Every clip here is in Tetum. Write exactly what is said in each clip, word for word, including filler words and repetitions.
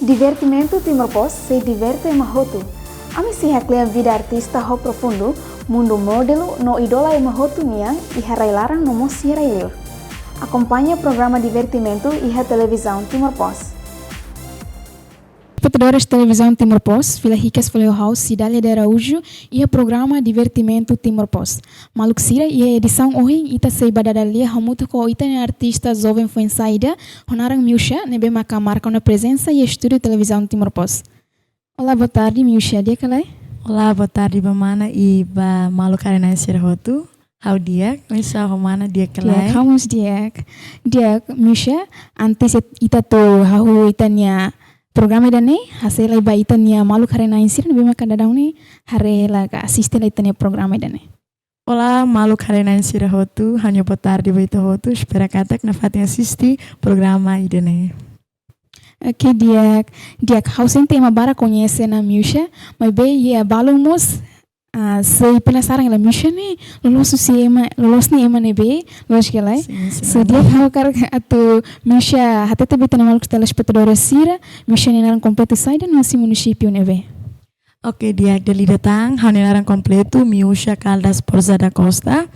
Divertimentu Timor Post, sei diverte ema hotu. Ami sei haklean vida artista ho profundu, mundu modelu no idola ema hotu nian, iha rai-laran no mós iha rai-liur. Akompaña programa Divertimentu iha Televizaun Timor Post. Espetadores Televizaun Timor Post, fila hikas fali ho ha'u Cidália de Araújo, iha programa Divertimentu Timor Post. Maluk sira, iha edisaun ohin ita sei bá dada lia hamutuk ho ita-nia artista joven foin-sa'e ida, ho naran Miusha, ne'ebé maka marka ona prezensa iha estúdiu Televizaun Timor Post. Olá, boa tarde, Miusha, di'ak ka lae? Olá, boa tarde ba mana i ba maluk haree-na'in sira hotu. Ha'u di'ak, oinsá ho mana, di'ak ka lae? Di'ak, ha'u mós di'ak. Di'ak, Miusha, antes it-, ita atu hahú ita-nia programa ida-ne'e, hasai lai ba ita-nia maluk haree-na'in sira ne'ebé maka daudaun ne'e haree hela ka asiste hela ita-nia programa ida-ne'e. Olá, maluk haree-na'in sira hotu, ha'u-nia boa tarde ba ita hotu, espera katak nafatin asiste programa ida-ne'e. Oke, di'ak, di'ak, ha'u sente ema barak koñese ona Miusha, maibé iha balun mós, ah, sei penasaran hela Miusha ne'e, loloos husi ema, loloos ne'e ema ne'ebé, loos ka lae? Sin, sin. So, di'ak, ha'u hakarak atu Miusha hatete ba ita-nia maluk telespetadór sira, Miusha nia naran kompletu saida no husi munisípiu ne'ebé? Oke, di'ak, dala ida tan, ha'u-nia naran kompletu, Miusha Caldas Borja da Costa.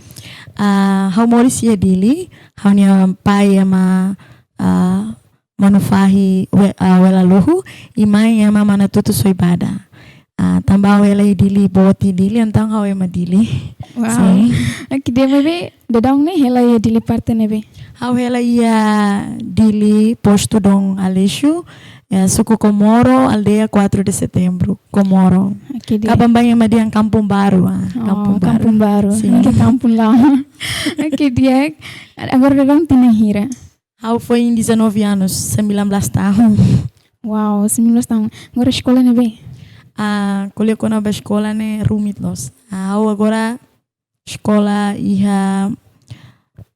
Ah, ha'u moris iha Dili, ha'u-nia pai ema, ah, Manufahi We-, ah, Welaluhu, i mãe ema Manatutu Soibada. Ah, tanba ha'u hela iha Dili, boot iha Dili, entaun ha'u ema Dili. Wow. Sin. Oke, di'ak, maibé daudaun ne'e hela iha Dili parte ne'ebé? Ha'u hela iha Dili, postu Dom Aleixo, eh, suku Comoro, aldeia quatro de Setembro, Comoro. Oke, di'ak. Kaban-bain ema dehan Kampung Baru, ah, oh, Kampung Baru. Kampung Baru. Sin. Ke kampung lama. Oke, di'ak. Agora daudaun tinan hira? Ha'u foin dezanove anos, sembilan belas tahun. Wow, sembilan belas tahun. Agora eskola ne'ebé? Ah, ko'alia kona-ba eskola ne'e rumit loos. Ah, ha'u agora eskola iha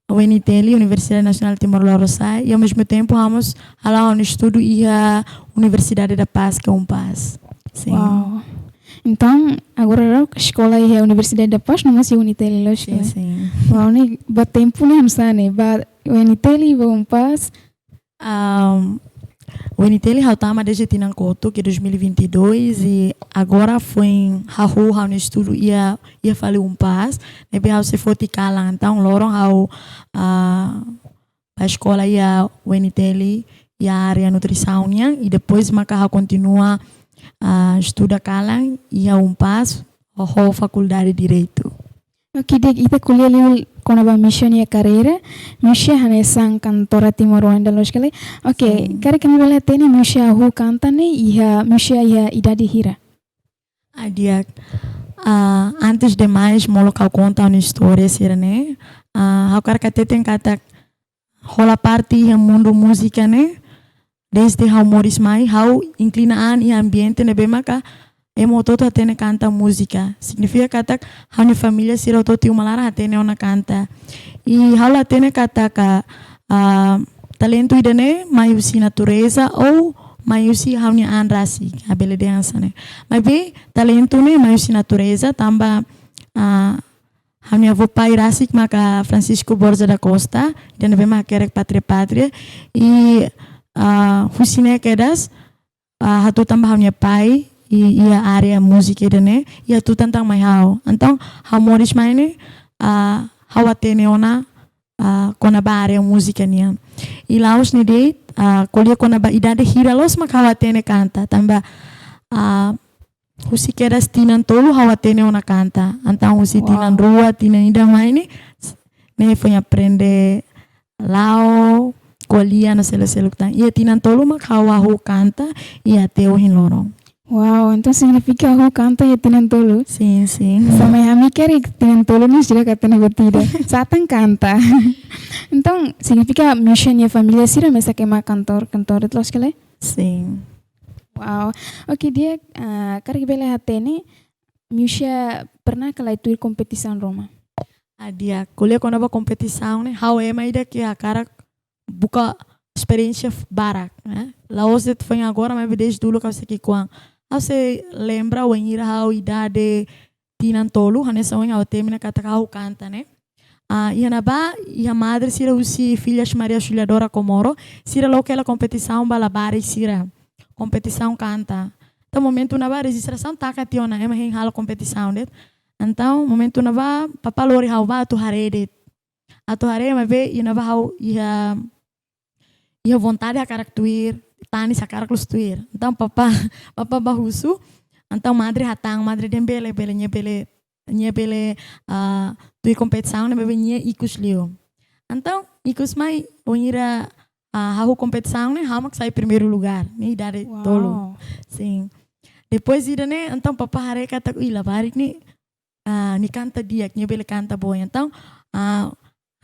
U N T L, Universidade Nasionál Timor Lorosa'e, i ao mesmo tempo ha'u mós hala'o ha'u-nia estudu iha Universidade da Paz, ka UNPAZ. Sin. Wow. Entaun, agora daudaun eskola iha Universidade da Paz, no mós iha U N T L, loos ka lae? Sin, sin. Wow, ne'e ba tempu ne'e hanesan ne'e, ba U N T L, ba UNPAZ. Ahm, U N T L ha'u tama desde tinan kotuk, ke dois mil e vinte e dois, i agora foin hahú ha'u-nia estudu iha, iha fali UNPAZ, ne'ebé ha'u sei foti kalan, entaun loron ha'u, ah, bá eskola iha U N T L, iha área nutrisaun nian, i depois maka ha'u kontinua, ah, estuda kalan iha UNPAZ, ho, ho Fakuldade Direitu. Oke, di'ak, ita ko'alia liu kona-ba Miusha nia karreira. Miusha hanesan kantora timoroan ida, loos ka lae? Oke, sin, karik imi bele hatene Miusha hahú kanta ne'e iha, Miusha iha idade hira? Ah, di'ak. Ah, antes de mais, molok ha'u konta ha'u-nia istória sira-ne'e, ah, ha'u hakarak hateten katak hola parte iha mundu múzika ne'e, desde ha'u moris mai, ha'u inklina an iha ambiente ne'ebé maka ema hotu-hotu hatene kanta múzika. Signifika katak ha'u-nia família sira hotu-hotu iha uma laran hatene ona kanta. I ha'u la hatene katak, ah, talentu ida-ne'e mai husi natureza ou mai husi ha'u-nia an rasik, ah, bele dehan hanesan ne'e. Maibé talentu ne'e mai husi natureza, tanba, ah, ha'u-nia avó-pai rasik maka Francisco Borja da Costa, ida ne'ebé mak hakerek Pátria Pátria. I, ah, husi ne'e kedas, ah, hatutan ba ha'u-nia pai, i, iha área múzika ida-ne'e, i hatutan tan mai ha'u. Entaun, ha'u moris mai ne'e, ah, ha'u hatene ona, ah, kona-ba área múzika nian. I la'ós ne'e de'it, ah, ko'alia kona-ba idade hira loos mak ha'u hatene kanta, tanba, ah, husi kedas tinan tolu ha'u hatene ona kanta. Entaun husi tinan, wow, rua, tinan ida mai ne'e, ne'e foin aprende la'o, ko'alia no seluk-seluk tan. Iha tinan tolu mak ha'u hahú kanta, i até ohin loron. Wow, entaun signifika hahú kanta iha tinan tolu? Sin, sin. Samai ami karik tinan tolu ne'e sira karik hatene buat ida. Sá tan kanta. Entaun signifika Miusha nia família sira mesak ema kantór, kantór, loos ka lae? Sin. Wow. Oke, di'ak, ah, karik bele hatene, Miusha pernah ka lae tuir kompetisaun ruma? Ah, di'ak, ko'alia kona-ba kompetisaun ne'e, ha'u ema ida ke hakarak buka esperiénsia f-, barak, ne'e? La'ós de'it foin agora, maibé desde uluk ha'u sei ki'ikoan. Ha'u sei lembra wainhira ha'u idade tinan tolu, hanesan ohin ha'u temi ona katak ha'u kanta, ne'e? Ah, iha ne'ebá, iha madre sira husi Filhas Maria Auxiliadora Comoro, sira loke hela kompetisaun ba labarik sira. kompetisaun kanta. Entaun momentu ne'ebá rejistrasaun taka tiha ona, ema hein halo kompetisaun de'it. Entaun momentu ne'ebá papá lori ha'u bá atu haree de'it. Atu haree maibé iha ne'ebá ha'u iha, iha vontade hakarak tuir, tanis hakarak loos tuir. Entaun papá, papá bá husu, entaun madre hatán, madre dehan bele, bele, nia bele, nia bele, ah, tuir kompetisaun ne'e maibé nia ikus liu. Entaun ikus mai, wainhira, ah, hahú kompetisaun ne'e, ha'u mak sai primeiru lugár, nia idade Uau. tolu. Sin. Depois ida-ne'e, entaun papá haree katak, ui, labarik ne'e, ah, nia kanta di'ak, nia bele kanta boot. Entaun, ah,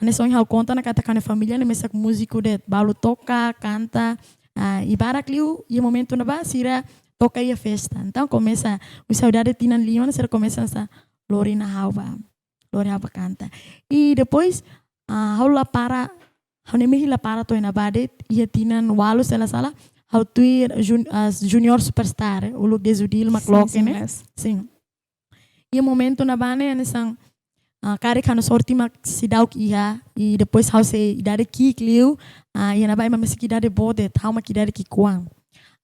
hanesan ohin ha'u konta ona katak ha'u-nia família ne'e mesak múziku de'it, balu toka, kanta, ah, i barak liu, iha momentu ne'ebá sira toka iha festa. Entaun komesa, husi ha'u idade tinan lima ne'e sira komesa hanesan lori ona ha'u bá, lori ha'u bá kanta. I depois, ah, ha'u la para, ha'u-nia mehi la para to'o iha ne'ebá de'it, iha tinan ualu se la sala, ha'u tuir jun-, ah, Junior Superstar, uluk Dezudil mak Sin, loke sin, ne'e. yes. Sin. Iha momentu ne'ebá ne'e, hanesan, ah, karik ha'u-nia sorte mak seidauk iha, i depois ha'u sei idade ki'ik liu, ah, iha ne'ebá ema mesak idade boot de'it, ha'u mak idade ki'ikoan.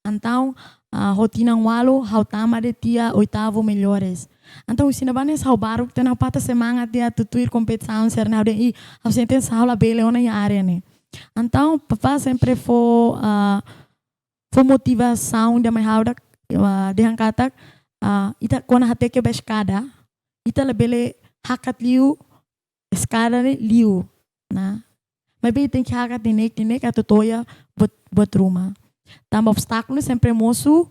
Entaun, ah, ho tinan ualu, ha'u tama de'it iha oitavu melhores. Entaun, husi ne'ebá ne'e ha'u baruk tiha ona, ha'u patah semangat tiha atu tuir kompetisaun sira-ne'e, ha'u dehan, ih, ha'u sente hanesan ha'u labele ona iha área ne'e. Entaun, papá sempre fó, ah, fó motivasaun ida mai ha'u dak, ah, dehan katak, ah, ita kuandu hateke ba eskada, ita labele hakat liu eskada ne'e liu, nah. Maibé tenke hakat neineik-neineik atu to'o iha buat, buat ruma. Tanba obstákulu sempre mosu,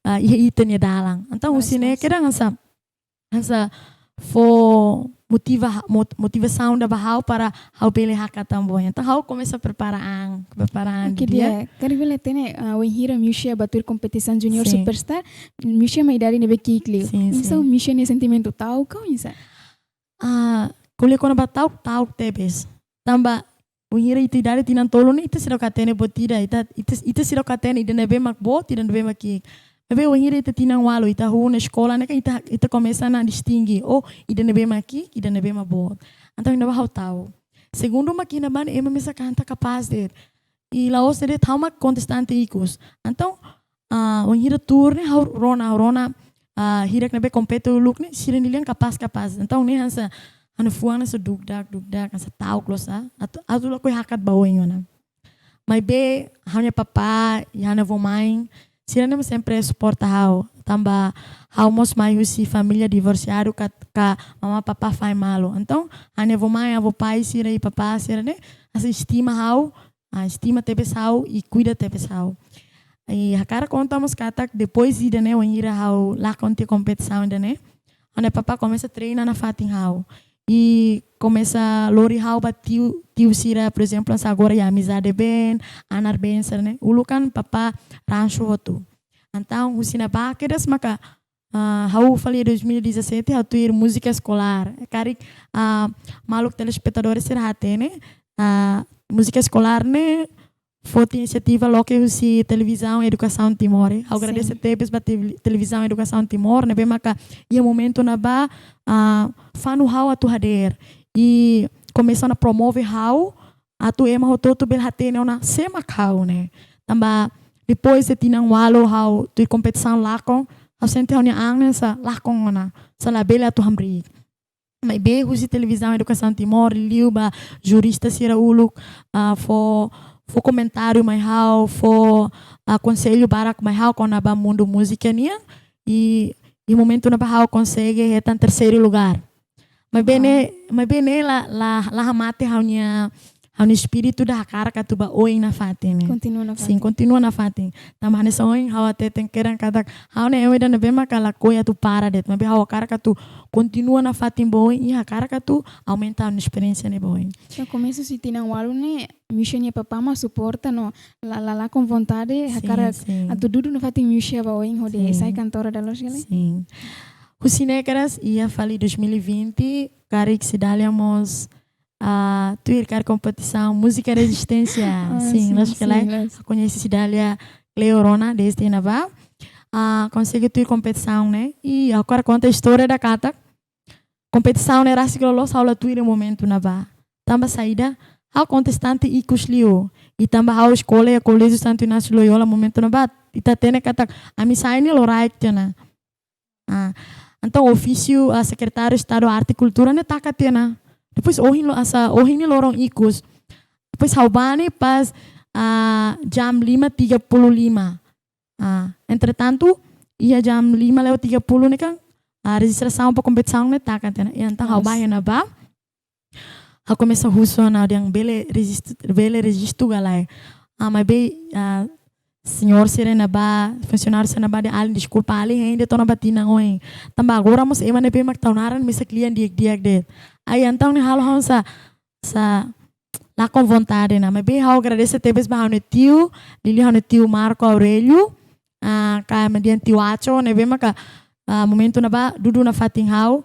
ah, iha ita-nia dalan. Entaun, Mas, husi ne'e mas. kedan hanesan, hanesan fó motiva-, mot-, motivasaun ida ba ha'u para ha'u bele hakat tan boot. Entaun, ha'u komesa prepara an, prepara an Oke, di'ak. di'ak. Karik bele hatene, ah, wainhira Miuxia bá tuir kompetisaun Junior Sin. Superstar, Miuxia mak idade ne'ebé ki'ik liu. Sin, Entaun, sin. Miuxia nia sentimentu ta'uk ka oinsá? Ah, ko'alia kona-ba ta'uk, ta'uk tebes. Tanba, wainhira ita idade tinan tolu ne'e, ita seidauk hatene buat ida, ita, ita, ita seidauk hatene ida ne'ebé mak boot, ida ne'ebé mak ki'ik. Maibé wainhira ita tinan ualu, ita hahú ona eskola ne'e kan ita, ita komesa ona distinge, oh, ida ne'ebé mak ki'ik, ida ne'ebé mak boot. Entaun, iha ne'ebá ha'u ta'uk. Segundu mak iha ne'ebá ne'e ema mesak kanta kapás de'it. I la'ós de'it ha'u mak kontestante ikus. Entaun, ah, wainhira tuur ne'e ha'u rona, ha'u rona, ah, hirak ne'ebé kompete uluk ne'e, sira-nia lian kapás, kapás. Entaun, ne'e hanesan, ha'u-nia fuan hanesan dukdak, dukdak, hanesan ta'uk loos, ah. Atu, atu lakohi hakat ba oin ona. Maibé, ha'u-nia papá, i ha'u-nia avó-mãe, sira-ne'e sempre suporta ha'u. Tanba, ha'u mós mai husi família divorsiadu ka, ka mamá papá fahe malu. Entaun, ha'u-nia avó-mãe, avó-pai sira i papá sira-ne'e, hanesan estima ha'u, ah, estima tebes ha'u i kuida tebes ha'u. I hakarak konta mós katak depois ida-ne'e wainhira ha'u lakon tiha kompetisaun ida-ne'e, ha'u-nia papá komesa treina nafatin ha'u. I komesa lori ha'u ba tiu, tiu sira, por ezemplu, hanesan agora iha Amizade band, Anar band sira-ne'e. Uluk kan papá ransu hotu. Entaun, husi ne'ebá kedas maka, ah, ha'u fali dois mil e dezassete, ha'u tuir múzika eskolár. Karik, ah, maluk telespetadór sira hatene, ah, múzika eskolár ne'e foti inisiativa loke husi Televizaun Edukasaun Timor. Ha'u Sin. agradese tebes ba Tele-, Televizaun Edukasaun Timor, ne'ebé maka iha momentu ne'ebá, ah, fanu ha'u atu hadeer. I komesa ona promove ha'u, atu ema hotu-hotu bele hatene ona sé mak ha'u ne'e. Tanba depois de tinan ualu ha'u tuir kompetisaun lakon, ha'u sente ha'u-nia an ne'e hanesan lakon ona, hanesan labele atu hamriik. Maibé husi Televizaun Edukasaun Timor, liu ba jurista sira uluk, ah, fó, fó komentáriu mai ha'u, fó, ah, konsellu barak mai ha'u kona-ba mundu múzika nian, i, i momentu ne'ebá ha'u konsege hetan terseiru lugár. Maibé Uau. ne'e, maibé ne'e la, la, la hamate ha'u-nia, ha'u-nia espíritu ida hakarak atu ba oin nafatin ne'e. Kontinua nafatin. Sin, kontinua nafatin. Tanba hanesan ohin ha'u hateten kedan katak, ha'u ne'e ema ida ne'ebé maka lakohi atu para de'it. Maibé ha'u hakarak atu kontinua nafatin ba oin, i hakarak atu aumenta ha'u-nia esperiénsia ne'e ba oin. Entaun, komesu husi tinan ualu ne'e, Miuxia nia papá mak suporta no la, la, lakon vontade, Sin, hakarak sin. atu dudu nafatin Miuxia ba oin hodi Sin. sai kantora ida loos ka lae? Sin. Husi ne'e kedas, iha fali dois mil e vinte, karik Cidália mós, ah, tuir karik kompetisaun múzika rezisténsia. Ah, Sin, sin, loos ka sin, lae? loos. Koñese Cidália Cleo Rona, desde ne'ebá. Ah, konsege tuir kompetisaun ne'e. I agora konta istória ida katak kompetisaun ne'e rasik loloos ha'u la tuir iha momentu ne'ebá. Tanba saida, ha'u kontestante ikus liu. I tanba ha'u eskola iha Koléjiu Santu Inácio Loyola momentu ne'ebá, ita hatene katak ami sai ne'e loraik tiha ona. Ah, entaun ofísiu, ah, Sekretáriu Estadu Arte i Kultura ne'e taka tiha ona. Depois ohin lo-, hanesan ohin ne'e loron ikus. Depois ha'u bá ne'e pas, ah, jam lima tiga puluh lima. Ah, entretantu, iha jam lima lewat tiga puluh ne'e kan, ah, rejistrasaun ba kompetisaun ne'e taka tiha ona. I entaun ha'u bá iha ne'ebá. Ha'u komesa husu ona dehan bele rejistu, bele rejistu ka lae. Ah, maibé, ah, señór sira ne'ebá, funsionáriu sira ne'ebá dehan alin, deskulpa, alin hein de'it ona ba tinan oin. Tanba agora mós ema ne'ebé mak tau naran mesak lian di'ak-di'ak de'it. Ai entaun ne'e halo ha'u hanesan, hanesan lakon vontade ona. Maibé ha'u agradese tebes ba ha'u-nia tiu, liuliu ha'u-nia tiu Marco Aurelio, ah, ka ema dehan tiu Acho, ne'ebé maka, ah, momentu ne'ebá dudu nafatin ha'u,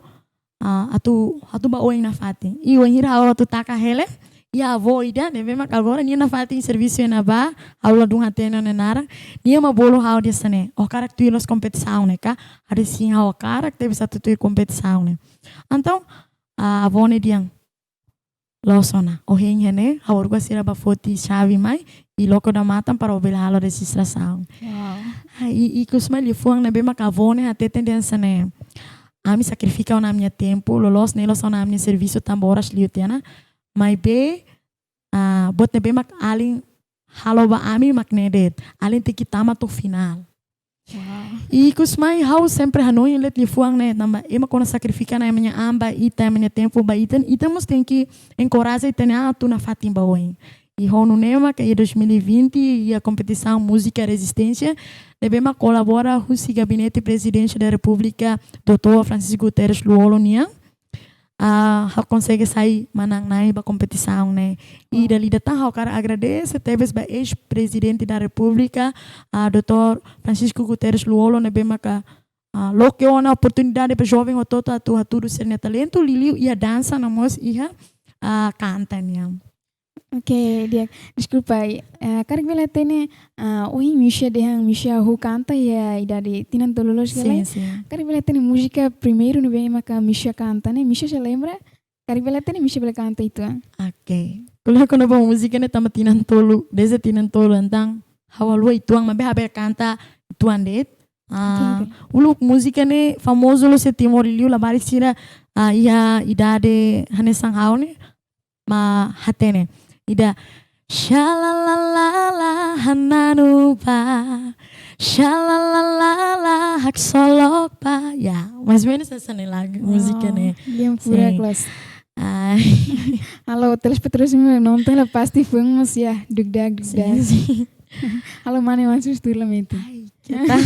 ah, atu, atu ba oin nafatin. I wainhira ha'u atu taka hela, iha avó ida, ne'ebé mak agora nia nafatin servisu iha ne'ebá, ha'u ladún hatene nia naran, nia mak bolu ha'u dehan hanesan ne'e, "Ó hakarak tuir loos kompetisaun ne'e ka?" Ha'u dehan sin, ha'u hakarak tebes atu tuir kompetisaun ne'e. Entaun, ah, avó ne'e dehan, "Loos ona, ó hein iha ne'e, ha'u haruka sira bá foti xave mai, i loko odamatan para ó bele halo rejistrasaun." Wow. Ah, i, i ikus mai liafuan ne'ebé mak avó ne'e hateten dehan hanesan ne'e, "Ami sakrifika ona ami-nia tempu, loloos ne'e loos ona ami-nia servisu tanba oras liu tiha ona. Maibé, ah, buat ne'ebé mak alin halo ba ami mak ne'e de'it. Alin tenke tama to'o finál." Wow. I ikus mai ha'u sempre hanoin de'it liafuan ne'e, tanba ema kuandu sakrifika ona ema nia an ba ita, ema nia tempu ba ita, ita mós tenke enkoraja ita-nia an atu nafatin ba oin. I ho nune'e mak iha dois mil e vinte, iha kompetisaun múzika rezisténsia, ne'ebé mak kolabora husi Gabinete Prezidénsia da Repúblika, doutór Francisco Guterres Lú-Olo nian, ah, ha'u konsege sai manán-na'in ba kompetisaun ne'e. I dala ida tan ha'u hakarak agradese tebes ba eis-Prezidente da Repúblika, ah, doutór Francisco Guterres Lú-Olo, ne'ebé maka, ah, loke ona oportunidade ba joven hotu-hotu atu hatudu sira-nia talentu, liuliu iha dansa no mós iha, ah, kanta nian. Oke, di'ak. Deskulpa, eh, karik bele hatene, ah, ohin Miuxa dehan Miuxa hahú kanta iha idade tinan tolu loos ka lae? Sin, sin. Karik bele hatene múzika primeiru ne'ebé maka Miuxa kanta ne'e, Miuxa sei lembra? Karik bele hatene Miuxa bele kanta uitoan? Oke. Ko'alia kona-ba múzika ne'e tanba tinan tolu, dezde tinan tolu entaun ha'u haluha uitoan, maibé ha'u bele kanta uitoan de'it. Ah, oke, oke. Uluk múzika ne'e famozu loos iha Timor, liuliu labarik sira, ah, iha idade hanesan ha'u ne'e mak hatene. Ida, "Xalalalala, hananu ba. Xalalalala, haksolok ba." Ya, mais ou menos hanesan ne'e lagu, múzika ne'e. Oh, lian furak loos. Sin. Ah. Halo, telespetadoru nonton la pasti fun mós ya, dugdak, dugdak. Sin, sin. Halo, mane masuk tur la mete. Ai, kita.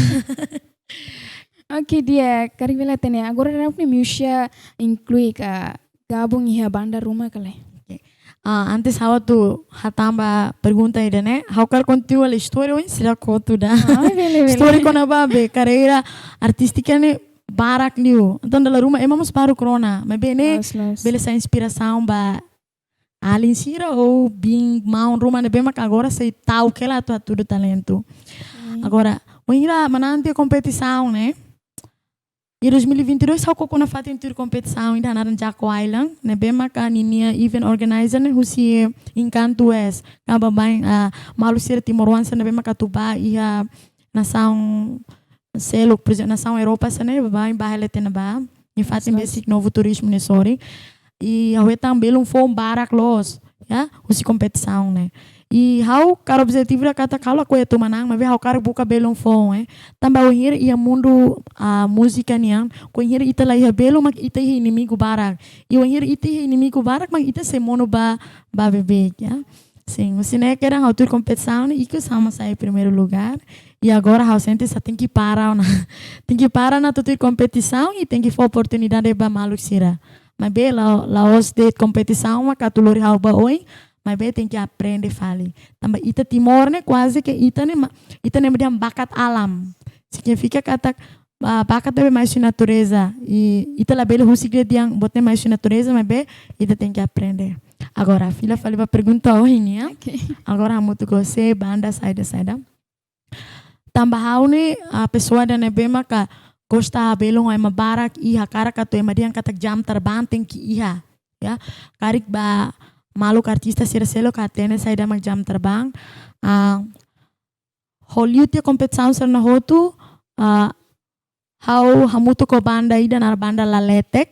Oke, di'ak, karik bele hatene. Agora daudaun ne'e Miuxa inklui ka gabung iha banda ruma ka lae? Oke. Ah, antes ha'u atu hatán ba pergunta ida-ne'e, ha'u hakarak kontinua hela istória ohin sira kotu ida. Ah, bele, bele. Istória kona-ba be karreira artístika ne'e barak liu. Entaun dala ruma ema mós baruk rona, maibé ne'e, loos, loos, bele sai inspirasaun ba alin sira ou biin-maun ruma ne'ebé maka agora sei ta'uk hela atu hatudu talentu. Hmm. Agora, wainhira manán tiha kompetisaun ne'e, iha dois mil e vinte e dois ha'u koko nafatin tuir kompetisaun ida hanaran Jaco Island, ne'ebé maka ninia event organizer ne'e husi Encanto West, ka baibain, ah, maluk sira timoroan sira ne'ebé maka atu bá iha nasaun seluk, por ezemplu, nasaun Europa sira-ne'e, baibain bá hela tiha ona ba. Nia fatin, loos, loos, besik Novo Turismo ne'e sorin. I ha'u hetan belun foun barak loos, ya, husi kompetisaun ne'e. I ha'u hakarak, objetivu ha'u katak ha'u lakohi atu manán, maibé ha'u hakarak buka belun foun, eh. Tanba wainhira iha mundu, ah, múzika nian, wainhira ita la iha belun mak ita iha inimigu barak. I wainhira ita iha inimigu barak mak ita sei monu ba, ba beibeik, ya. Sin, husi ne'e kedan ha'u tuir kompetisaun ne'e, ikus ha'u mak sai primeiru lugár. I agora ha'u sente hanesan tenke para ona. Tenke para ona atu tuir kompetisaun i tenke fó oportunidade ba maluk sira. Maibé la, la'ós de'it kompetisaun mak atu lori ha'u ba oin, maibé tenke aprende fali. Tanba ita Timor ne'e kuaze ke ita ne'e ma-, ita ne'e mak dehan bakat alam. Signifika katak, ah, bakat ne'ebé mai husi natureza. I ita labele husik de'it dehan buat ne'e mai husi natureza, maibé ita tenke aprende. Agora, fila fali ba pergunta ohin nian, ya. Oke. Agora hamutuk ho sé, banda saida, saida. Tanba ha'u ne'e, ah, pesoa ida ne'ebé maka gosta belun ho ema barak i hakarak atu ema dehan katak jam terbang tenke iha, ya. Karik ba maluk artista sira seluk hatene saida mak Jam Terbang. Ah, ho liu tiha kompetisaun sira-ne'e hotu, ah, ha'u hamutuk ho banda ida naran banda Laletek.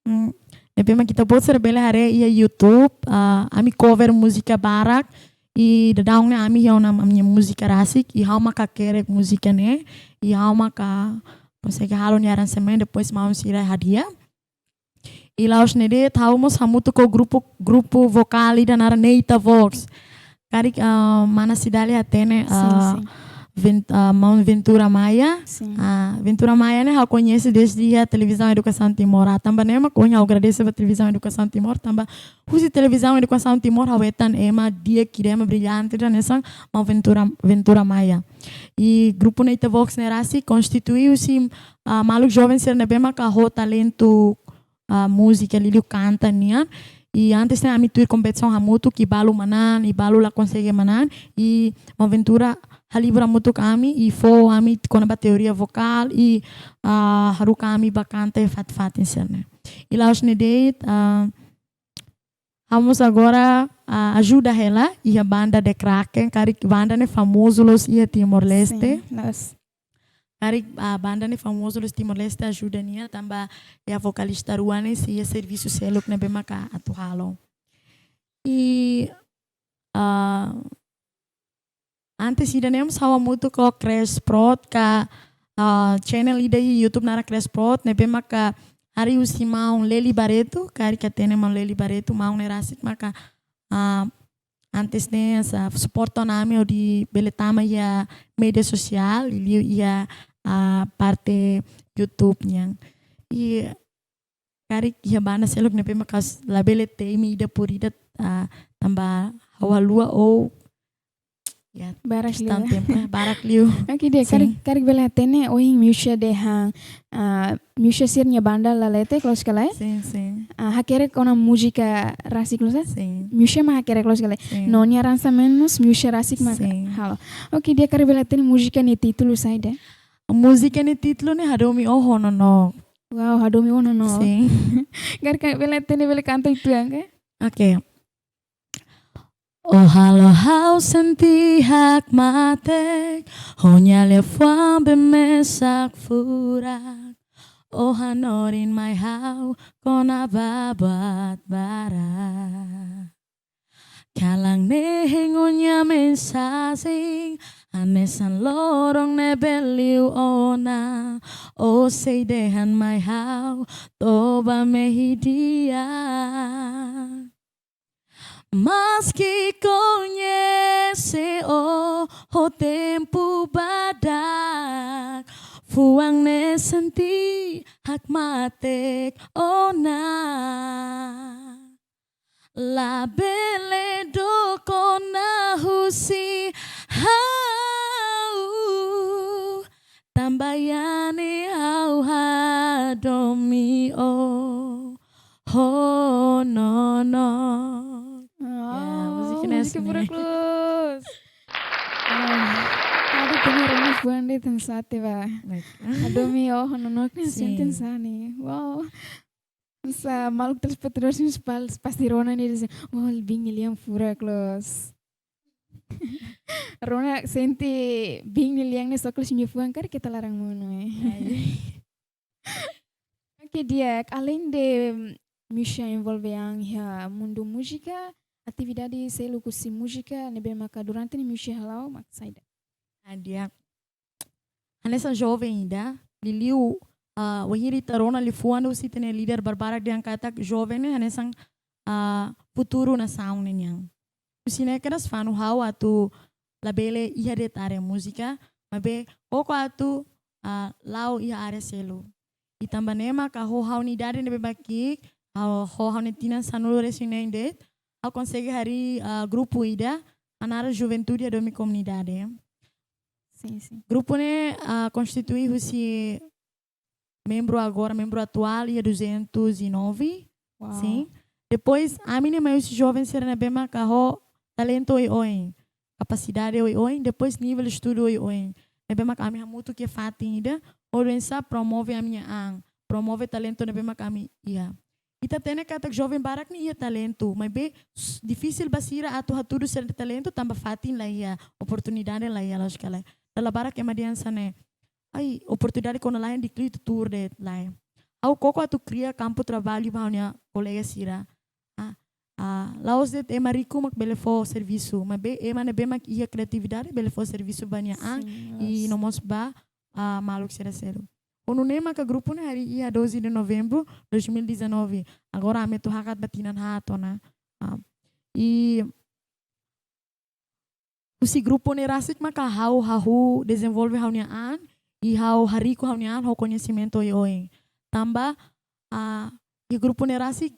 Hmm, ne'ebé mak ita-boot sira bele haree iha YouTube, ah, ami cover múzika barak, i daudaun ne'e ami iha ona ami-nia múzika rasik, i ha'u mak hakerek múzika ne'e, i ha'u mak konsege halo nia aransementu, depois maun sira hadi'a. I la'ós ne'e de'it, ha'u mós hamutuk ho grupu, grupu vokál ida naran Neita Vox. Karik, ah, mana Cidalia hatene, Sin, ah, sin. Ven-, ah, maun Ventura Maia. Sin. Ah, Ventura Maia ne'e ha'u koñese dezde iha Televizaun Edukasaun Timor. Ah, tanba ne'e mak ohin ha'u agradese ba Televizaun Edukasaun Timor, tanba husi Televizaun Edukasaun Timor ha'u hetan ema di'ak ida, ema brillante ida hanesan maun Ventura, Ventura Maia. I grupu Neita Vox ne'e rasik konstitui husi, ah, maluk joven sira ne'ebé maka ho talentu, ah, múzika, liuliu kanta nian. I antes ne'e ami tuir kompetisaun hamutuk, i balu manán, i balu la konsege manán, i maun Ventura halibur hamutuk ami, i fó ami kona-ba teoria vokál, i, ah, haruka ami ba kanta iha fatin-fatin sira-ne'e. I la'ós ne'e de'it, ah, ha'u mós agora, ah, ajuda hela iha banda The Kraken, karik banda ne'e famozu loos iha Timor-Leste. Sin, loos. Karik, ah, banda ne'e famozu loos Timor-Leste, ajuda nia tanba iha vokalista rua ne'e sei iha servisu seluk ne'ebé maka atu halo. I, ah, antes ida ne'e mós ha'u hamutuk ho Crash Prod ka, ah, channel ida iha YouTube naran Crash Prod, ne'ebé maka harii husi maun Lely Barreto, karik hatene maun Lely Barreto, maun ne'e rasik maka, ah, antes ne'e sa suporta ona ami hodi bele tama iha média sosiál, liuliu iha, ah, parte YouTube nian. I karik iha banda seluk ne'ebé maka labele temi ida por ida, ah, tanba ha'u haluha ou, ya, barak liu. Kestaun tempu, eh, barak liu. Oke, di'ak, sin. Karik, karik bele hatene, ohin Miúcha dehan, ah, Miúcha sira-nia banda Laletek loos ka lae? Sin, sin. Ah, hakerek ona múzika rasik loos, eh? Sin. Miúcha mak hakerek loos ka lae? Sin. No nia aransementu mós Miúcha rasik mak, sin, halo. Oke, di'ak, karik bele hatene múzika nia títulu saida? Múzika nia títulu ne'e Hadomi Ó Ho Nonook. Wow, Hadomi Ó Ho Nonook. Sin. Karik, karik bele hatene, bele kanta uitoan ka? Oke. Ó halo ha'u sente hakmatek, ho nia liafuan be mesak furak. Ó hanorin mai ha'u kona-ba buat barak. Kalan ne'e hein ó-nia mensajen, hanesan loron ne'ebé liu ona. Ó sei dehan mai ha'u to'o ba mehi-dia. Maski koñese ó ho tempu badak, fuan ne'e sente hakmatek ona. Labele dook ona husi ha'u, tanba iha ne'e ha'u hadomi ó ho nonook. Ya, wow, múzika ne'e múzika hanesan ne'e. Furak loos. Ah, tadi dengar ini buan de tensate ba. Baik. Hadomi Ó Ho Nonook ne'e, sin, sente hanesan ne'e. Wow. Sa maluk telespetadór sira pas, pasti rona ne'e dehan, "Wah, biin nia lian furak loos." Rona sente biin nia lian ne'e sokol sini fuan karik keta laran monu, eh. Ai. Oke, di'ak, além de, mm, Miúcha envolve an iha mundu múzika, atividade seluk husi múzika ne'ebé maka durante ne'e Miúcha hala'o mak saida? Ah, di'ak. Hanesan joven ida, liuliu, ah, wainhira ita rona liafuan husi ita-nia líder barbarak dehan katak joven ne'e hanesan, ah, futuru nasaun ne'e nian. Husi ne'e kedas fanu ha'u atu labele iha de'it área múzika, maibé koko atu, ah, la'o iha área seluk. I tanba ne'e maka ho ha'u-nia idade ne'ebé ki'ik, ha'u, ho ha'u-nia tinan sanulu-resin-neen de'it, ha'u konsege harii, ah, grupu ida, naran Juventude Hadomi Komunidade. Sin, sin. Grupu ne'e, ah, konstitui husi membru agora, membru atuál iha duzentos e nove. Wow. Sin. Depois, ami ne'e mai husi joven sira ne'ebé maka ho talentu oioin, kapasidade oioin, depois nivel estudu oioin. Ne'ebé maka ami hamutuk iha fatin ida, hodi oinsá promove ami-nia an, promove talentu ne'ebé maka ami iha. Ita hatene katak joven barak ne'e iha talentu, maibé s-, difisil ba sira atu hatudu sira-nia talentu tanba fatin la iha, oportunidade la iha, lójika la iha. Dala barak ema dehan hanesan ne'e, ai, oportunidade kona-ba laran di'ak liu tuur de'it, lae. Ha'u koko atu kria kampu traballu ba ha'u-nia kolega sira. Ah, ah, la'ós de'it ema riku mak bele fó servisu, maibé ema ne'ebé mak iha kreatividade bele fó servisu ba nia an, sin, i loos, no mós ba, ah, maluk sira seluk. Ho nune'e maka grupu ne'e harii iha doze de novembro dois mil e dezanove. Agora ami atu hakat ba tinan haat ona. Ah, i husi grupu ne'e rasik maka ha'u hahú dezenvolve ha'u-nia an, i ha'u hariku ha'u-nia an ho koñesimentu oioin. Tanba, ah, iha grupu ne'e rasik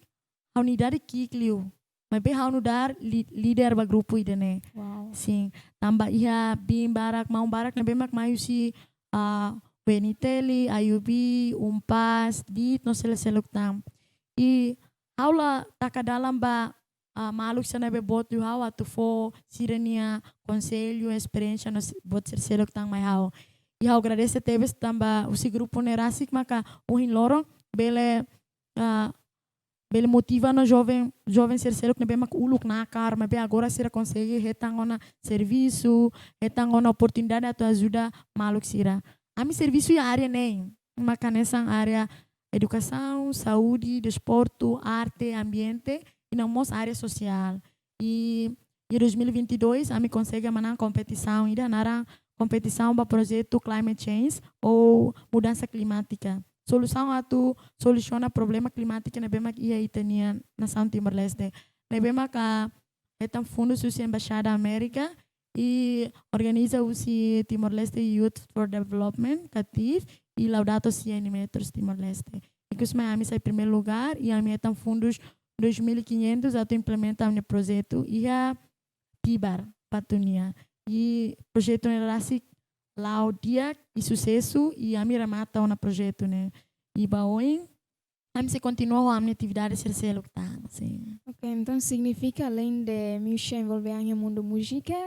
ha'u-nia idade ki'ik liu. Maibé ha'u nu'udar li-, líder ba grupu ida-ne'e. Wow. Sin, tanba iha biin barak, maun barak ne'ebé mak mai husi, ah, U N T L, I U B, UNPAZ, dit, no sira seluk tan. I ha'u la taka dalan ba, ah, maluk sira ne'ebé boot liu ha'u atu fó sira-nia konsellu, esperiénsia no s-, buat sira seluk tan mai ha'u. I ha'u agradese tebes tanba husi grupu ne'e rasik maka ohin loron bele, ah, bele motiva no joven, joven sira seluk ne'ebé mak uluk nakar, maibé agora sira konsege hetan ona servisu, hetan ona oportunidade atu ajuda maluk sira. Ami servisu iha área neen, maka hanesan área edukasaun, saúde, desportu, arte, ambiente, i no mós área sosiál. I, i dois mil e vinte e dois, ami konsege manán kompetisaun ida naran kompetisaun ba projetu Climate Change ou mudansa klimátika. Solusaun atu solusiona problema klimátika ne'ebé mak iha ita-nia nasaun Timor-Leste. Ne'ebé maka hetan fundus husi Embaixada Amérika i organiza husi Timor-Leste Youth for Development, ka TYD, i Laudato Si' Animator Timor-Leste. Ikus mai ami sai primeiru lugar i ami hetan fundus dois mil e quinhentos atu implementa ami-nia projetu iha Tibar, Patunia. I projetu ne'e rasik la'o di'ak i susesu i ami remata ona projetu ne'e. I ba oin, ami sei kontinua ho ami-nia atividade sira seluk tan, sin. Ok, entaun signifika além de Miuxa envolve an iha mundu múzika,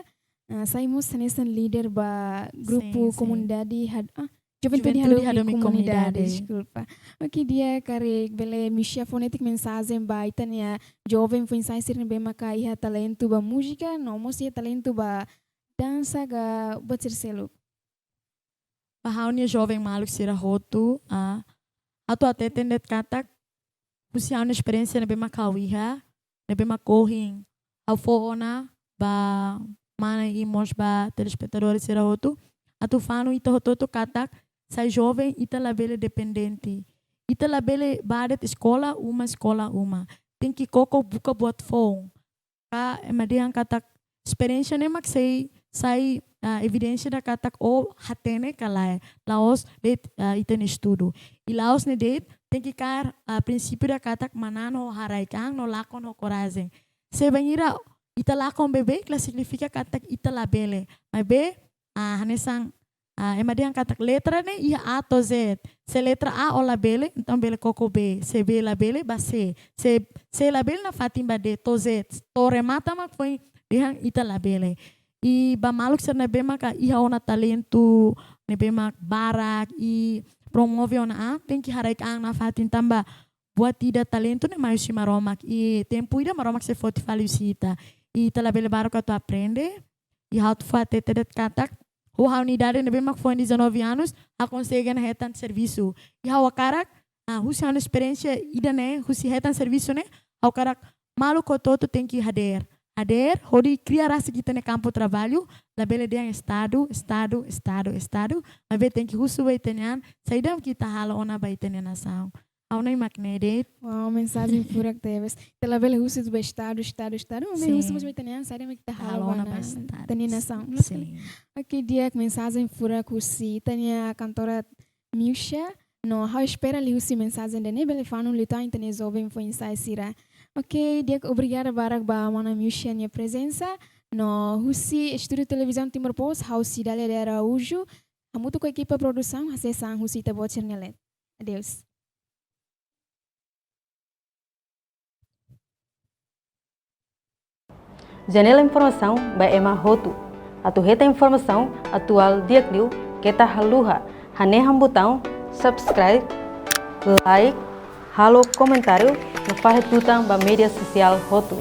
ah, sai mós hanesan líder ba grupu, sin, sin, komunidade had-, ah, Juventude, Juventude Hadomi, Hadomi Komunidade, Komunidade, deskulpa. Ok, di'ak, karik bele Miuxa fó netik mensajen ba ita-nia joven foin-sa'e sira ne'ebé maka iha talentu ba múzika, no mós iha talentu ba dansa ka buat sira seluk. Ba ha'u-nia joven maluk sira hotu, ah, atu hateten de'it katak, husi ha'u-nia esperiénsia ne'ebé mak ha'u iha, ne'ebé mak ohin ha'u fó ona ba mana i mós ba telespetadór sira hotu, atu fanu ita hotu-hotu katak, sai joven ita labele dependente. Ita labele bá de'it eskola uma, eskola uma. Tenke koko buka buat foun. Ka ema dehan katak esperiénsia ne'e mak sei sai, ah, evidénsia ida katak ó hatene ka lae, la'ós de'it, ah, ita-nia estudu. I la'ós ne'e de'it, tenke kaer, ah, prinsípiu ida katak manán ho haraik-an no lakon ho korajen. Se bainhira ita lakon beibeik, la signifika katak ita labele. Maibé, ah, hanesan, ah, ema dehan katak letra ne'e iha A to'o Z. Se letra A ó labele, entaun bele koko B. Se B labele, bá C. Se, se labele, nafatin bá D to'o Z. To'o remata mak foin dehan ita labele. I ba maluk sira ne'ebé maka iha ona talentu ne'ebé mak barak i promove ona an, tenke haraik-an nafatin tanba buat ida, talentu ne'e mai husi Maromak, i tempu ida Maromak sei foti fali husi ita. I ita labele baruk atu aprende, i ha'u atu fó hatete de'it katak, ho ha'u-nia idade ne'ebé mak foin dezanove anos, ha'u konsege ona hetan servisu. I ha'u hakarak, ah, husi ha'u-nia esperiénsia ida-ne'e, husi hetan servisu ne'e, ha'u hakarak maluk hotu-hotu tenke hadeer. Hadeer, hodi kria rasik ita-nia kampu traballu, labele dehan Estadu, Estadu, Estadu, Estadu, maibé tenke husu ba ita-nia an, saida mak ita halo ona ba ita-nia nasaun. Ha'u-nia mak ne'e de'it. Wow, mensajen furak tebes. Ita labele husu ba Estadu, Estadu, Estadu. Maibé, sin, husu mós ba ita-nia an, saida mak ita halo, halo ona ba, ba ita-nia nasaun. Sin. Ok, di'ak, mensajen furak husi ita-nia kantora Miuxa. No ha'u espera liuhusi mensajen ida-ne'e bele fanu liután ita-nia joven foin-sa'e sira. Ok, di'ak, obrigada barak ba mana Miuxa nia prezensa. No husi Estúdiu Televizaun Timor Post, ha'u Cidália de Araújo, hamutuk ho ekipa produsaun, hasees an husi ita-boot sira-nia leet. Adeus. Janela informasaun ba ema hotu. Atu hetan informasaun atuál di'ak liu, keta haluha hanehan butaun subscribe, like, halo komentáriu, no fahe tutan ba média sosiál hotu.